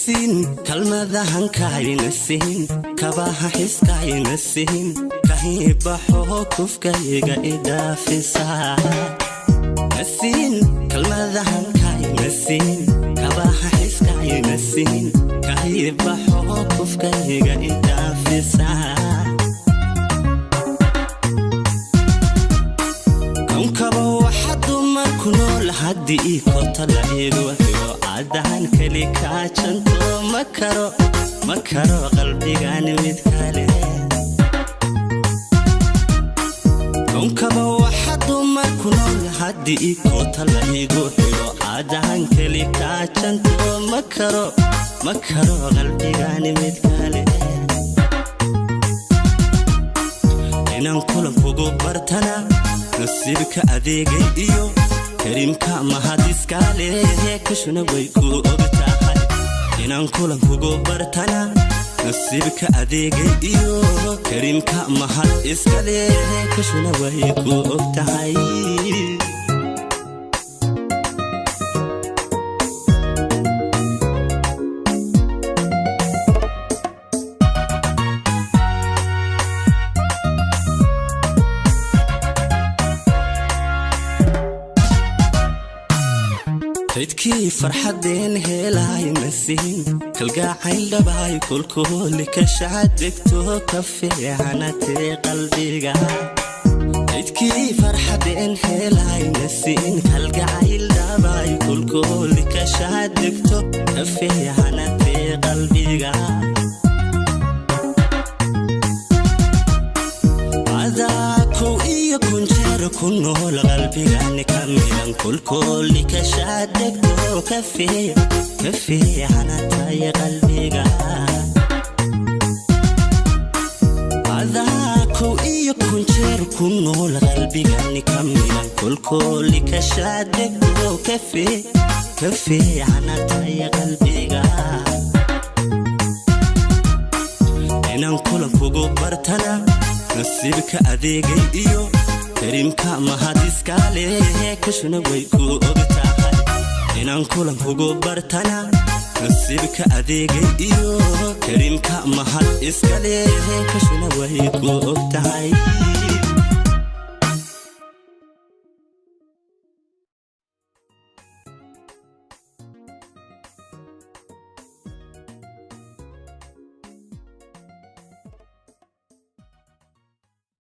Nasiin kalmadahankayna siin, kabaha xiskayna siin, kahiibaxo kufkayga idhaafisa. Nasiin kalmadahankayna siin, kabaha xiskayna siin, kahiibaxo kufkayga idhaafisa. Konkaba waxa dumar ku nool haddii koota la igu xigo, cadaan keli kaajanto ma karo, ma karo qalbigan mid kale. Konkaba waxa dumar ku nool haddii koota la igu xigo, cadaan keli kaajanto ma karo, ma karo qalbigan mid kale. Inaan kulan kugu bartana nasiibka adeegay iyo kariimka mahadiskale, kashuna way ku og tahay. Inaan kulan kugu bartana nasiibka adeegay iyo kariimka mahad iskale, kashuna way ku og tahay. Kaydkii farxadeen helay nasiin, kalgacayl dhabaay kulkooli ka shacadegto ka fiicanatee qalbiga. Kaydkii farxadeen helay nasiin, kalgacayl dhabaay kulkooli ka shacadegto ka fiicanatee qalbiga. Adaa kow iyo kun jeer ku nool qalbigani ka midan, kulkooli ka shaadegto ka fiicanatay qalbiga. Adaa kow iyo kun jeer ku nool qalbigani ka midan, kulkooli ka shaadegto ka fiicanatay qalbiga. Inaan kulan kugu bartana nasiibka adeegay iyo kariimka mahadiskale, kashuna way ku og tahay. Inaan kulan kugu bartana nasiibka adeegay iyo kariimka mahad iskale, kashuna way ku og tahay.